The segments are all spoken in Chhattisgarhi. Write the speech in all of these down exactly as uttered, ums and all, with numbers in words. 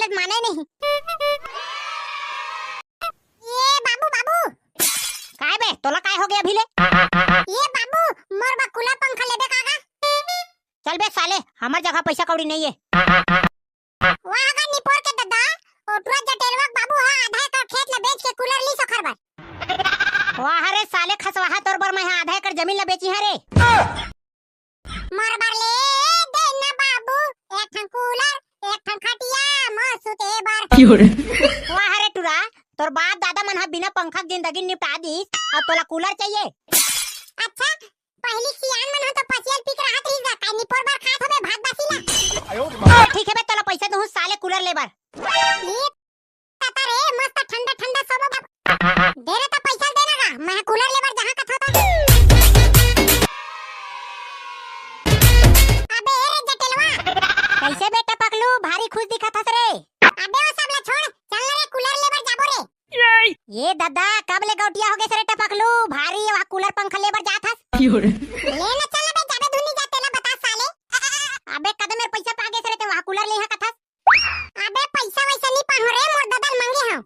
तो माने नहीं। ए बाबू, बाबू। काय बे, तोला काय हो गया अभी ले? ए बाबू, मोर बर कूलर पंखा लेबे का गा? चल बे साले, हमर जगह पैसा कौड़ी नहीं है। वाह गा निपोर के ददा, ओ टुरा जटेलवा के बाबू ह आधा एकड़ खेत ल बेच के कूलर लीस ओखर बर। वाह रे साले खसवाहा, तोर बर मैं ह आधा एकड़ जमीन ल बेची हंव रे। मोर बर ले दे ना बाबू, एक ठन कूलर, एक ठन खटिया, मोर सुते बर। वाह रे टुरा, तोर बाप दादा मन ह बिना पंखा के जिंदगी निपटा दिस, अउ तोला कूलर चाहिए? अच्छा, पहिली सियान मन ह तो पसिया ल पी के रहत रहिस गा, काय निपोर बर खात हबे भात बासी ला? ठीक हे बे, तोला पैसा दूहूं साले कूलर ले बर। ए ताता रे, मस्त ठंडा ठंडा सोबो बा। दे रे त पैसा दे ना गा, मैं कूलर ले बर जाहूं कथों त। अबे ए रे जटेलवा। कैसे बेटा पकलू, भारी खुश दिखत हस रे। अबे ओ सब ला छोड़, चल ना रे कूलर ले बर जाबो रे। ए ददा, कब ले गौटिया हो गेस रे टपकलू, भारी वाह कूलर पंखा ले बर जात हस। ले ना चल बे, जाबे धुन नी जाते ला बता साले। अबे कदे मेर पैसा पा गेस रे ते वाह कूलर ले हा कथस। अबे पैसा वैसा नी पाहूं रे, मोर ददा ल मांगे हंव।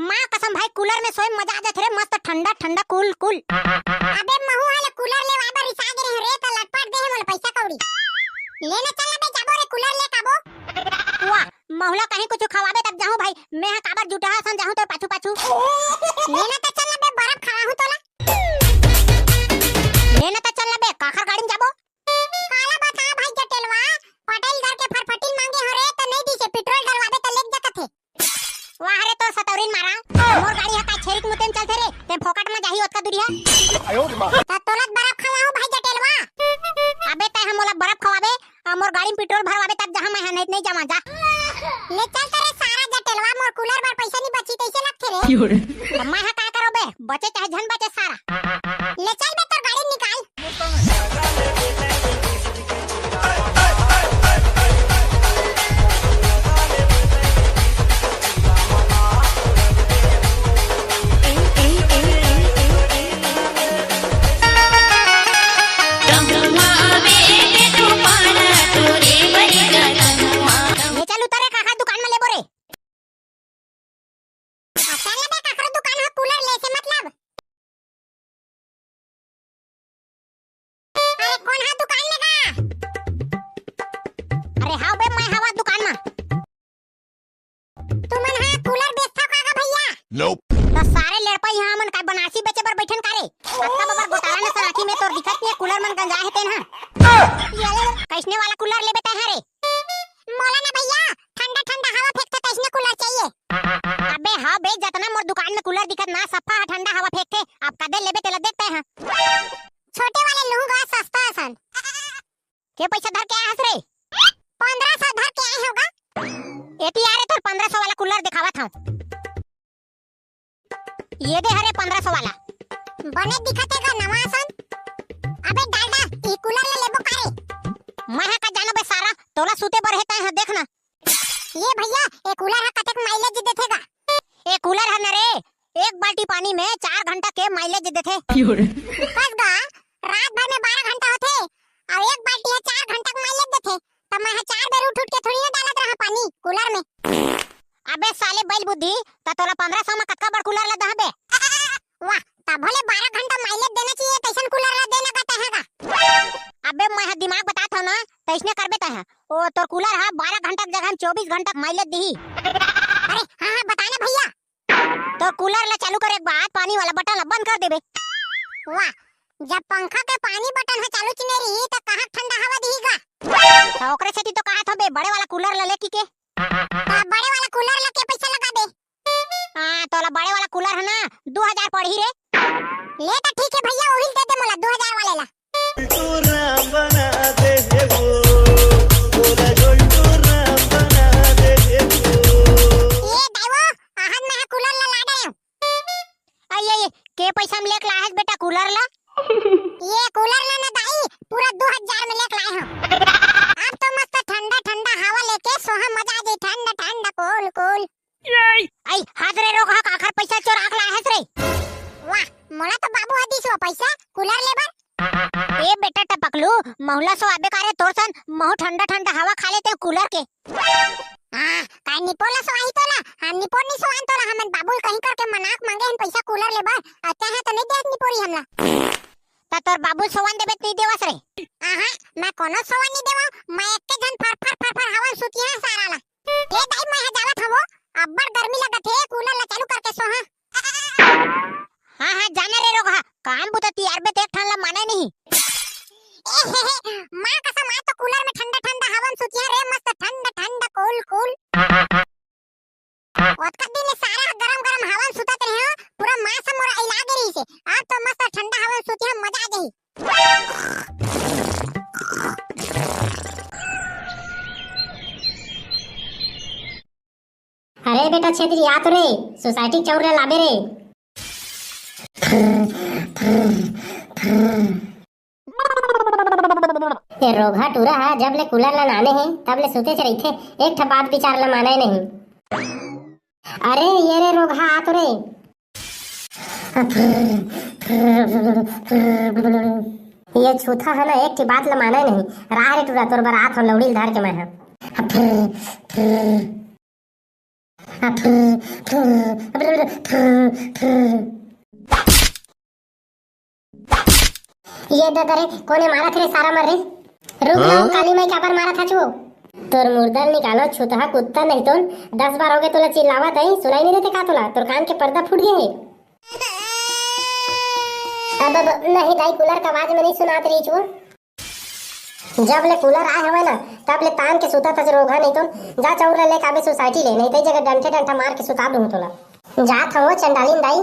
माँ कसम भाई, कूलर में सोए मजा आ जाथे रे, मस्त ठंडा ठंडा कूल कूल। अबे महू हाले कूलर लेवाय बर रिसा गे रेहेंव रे, त लटपट दे हे मोला पैसा कौड़ी। ले ना चल ना बे, जाबो रे कूलर ले काबो। वाह, महू ला कहीं कुछ खवाबे तब जाहूं भाई, मैं हा काबर जुटाहा सन जाहूं तोर पाछू पाछू। ले ना त चल ना बे, बर्फ खवाहूं तोला। ले ना त चल ना बे, काखर गाड़ी में जाबो। काला बता भाई जटेलवा, पटेल घर के फरफटिन मांगे हंव रे, त नइ दिसे, पेट्रोल डलवाबे त लेग जा कथे। वाह रे तोर सतौरिन मारा, मोर गाड़ी ह का छेरी के मुते म चलथे रे, ते फोकट म जाही ओतका दूरिहा। त तोला बर्फ खवाहूं भाई जटेलवा। अबे तैं ह मोला बर्फ खवाबे, अउ मोर गाड़ी म पेट्रोल भरवाबे तब जाहूं मैं ह, नइ त नइ जावं जा। ले चल त रे सारा जटेलवा, मोर कूलर बर पइसा नइ बचही तइसे लगथे रे। त मैं ह का करंव बे, बचे चाहे झन बचे सारा। ले चल बे तोर गाड़ी निकाल। ले चल उतर रे, काखर दुकान म लेबो रे। अच्छा ले बे, काखरो दुकान ह कूलर ले से मतलब। अरे कोन हा दुकान में गा? अरे हाव बे, मैं हवं दुकान में। तुमन हा कूलर बेचथव का गा भइया? Nope। त सारे लेड़पा इहाँ मन काय बनारसी बेचे बर बइठन का रे? अतका बबर गोटाला नसन आँखी में तोर दिखत नइ हे, कूलर मन गंजाय हे तेन हा। कइसने वाला कूलर लेबे तैं हा रे? मोला ना भइया, ठंडा ठंडा हवा फेंकथे तइसने कूलर चाहिए। अबे हाँ बे, जतना मोर दुकान में कूलर दिखत ना, सफा ह ठंडा हवा फेंकथे। अब कदे लेबे तेला देख तैं हा। छोटे वाले लूहूं गा, सस्ता असन। के पइसा धर के आए हस रे? पंद्रह सौ धर के आए हंव गा। एती आ रे, तोर पंद्रह सौ वाला कूलर देखावत हंव। ये दे हरे पंद्रह सौ वाला। बने दिखत हे गा नवा असन। अबे डालडा, ई कूलर ला लेबो का रे? मैं हा का जानों बे सारा, तोला सूते बर हे तैं हा देख ना। ये भइया, ए कूलर हा कतेक mileage देथे गा? ए कूलर हा न रे, एक बाल्टी पानी में चार घंटा के mileage देथे। कस गा, रात भर में बारह घंटा होथे, अउ एक बाल्टी हा चार घंटा के mileage देथे। त मैं हा चार बेर उठ उठ के थोड़ी ना डालत रहा पानी कूलर में। अबे साले बैल बुद्धि, त तोला पंद्रह सौ में कतका बड़ कूलर ला दहबे? वाह, त भले बारह घंटा mileage देना चाहिए, तइसन कूलर ला देना गा तैं हा गा। अबे मैं हा दिमाग बतात हंव ना, तइसने करबे तैं हा। ओ तोर कूलर हा बारह घंटा के जगह में चौबीस घंटा mileage दिही। अरे हाँ हाँ, बता ना भइया। तोर कूलर ला चालू करे के बाद पानी वाला बटन ला बंद कर देबे। वाह, जब पंखा के पानी बटन ह चालू च नइ रही त कहाँ ठंडा हवा दिही गा? त ओकरे सेती तो कहत हों बे, बड़े वाला कूलर ला ले कहिके। त बड़े वाला कूलर ला के पइसा लगाबे? हाँ, तोला बड़े वाला कूलर ह ना, दू हजार पड़ही रे। ले त ठीक हे भइया, ओही ल दे दे मोला दू हजार वाले ला। तोला बना दे हे वो, तोला गोल्डू राम बना दे हे वो। ए दाई वो, आहन मैं हा कूलर ला ला डरेंव। अई, अई, के पइसा में लेके लाहस बेटा कूलर ला? ये कूलर ला ना दाई, पूरा दू हजार में लेके लाए हंव। अब तो मस्त ठंडा ठंडा हवा लेके सोहा, मजा आ जाई, ठंडा ठंडा कूल कूल। अई, हद रे रोगहा, काखर पइसा चोरा के लाहस रे? वाह, मोला तो बाबू हा दिस वो पइसा कूलर ले बर। ए बेटा टपकलू, महू ला सोवाबे का रे तोर सन, महू ठंडा ठंडा हवा खा लेतेंव कूलर के। हाँ, काय निपोर ला सोवाही तोला? हाँ, निपोर नहीं सोवान तोला, हमन बाबू ल कहीं करके मनाक मांगे हन पैसा कूलर ले बर, अउ तेहा तो नहीं देत निपोरी हमला। त तोर बाबू ल सोवन देबे त नहीं देवस रे? आहा, मैं कोनो सोवन नहीं देवं, मैं एक के झन फर फर फर फर हवन सुतिया सारा ला। ए दाई, मैं हा जावत हवो, अब्बड़ गर्मी लगत हे, कूलर ला चालू करके सोहा। हाँ, हाँ, जाना रे रोगहा, काम बुता तियार बे, ते एक ठन ला माने नहीं। ए हे हे, माँ कसम, आज तो कूलर में ठंडा ठंडा हवन सुतिया रे, मस्त ठंडा ठंडा, कूल कूल। ओतका दिन ले सारा गरम गरम हवन सुतत रहे हो, पूरा मास मोरा इला गे रही से। आज तो मस्त ठंडा हवन सुतिया, मजा आ जाही। अरे बेटा छेत्री, आ तो रे, सोसाइटी के चौर ला लाबे रे। ए रोगहा टूरा हा जब ले कूलर ला नाने हे, तब ले सुतेच रहिथे, एक ठा बात विचार ला माने नहीं। अरे ये रे रोगहा, आ तो रे। ये छूथा है ना, एक ठे बात ल माने नहीं। राह रे टूरा, तोर बर आत हूँ लौड़ी ल धर के मैं हा। ये दे दे रे, कोने मारत रे सारा मर रे। रुक ना, हाँ? काली माई काबर मारत हा छुओ? तोर मुर्दा ल निकालो, छुतहा कुत्ता नहीं तो। दस बार हो गए तोला चिल्लावत है, सुनाई नहीं देते का तोला? तोर कान के पर्दा फूट गए है। अब, अब नहीं दाई, कूलर का आवाज में नहीं सुनात रही छुओ। जब ले कूलर आए हवे ना, तब ले तान के सुतत हस रोगहा, नहीं तो जा चौर ले लेके आबे सोसाइटी ले, नहीं तो जगह डंठे डंठा मार के सुता दूँ तोला। जात हवो चंडालिन दाई।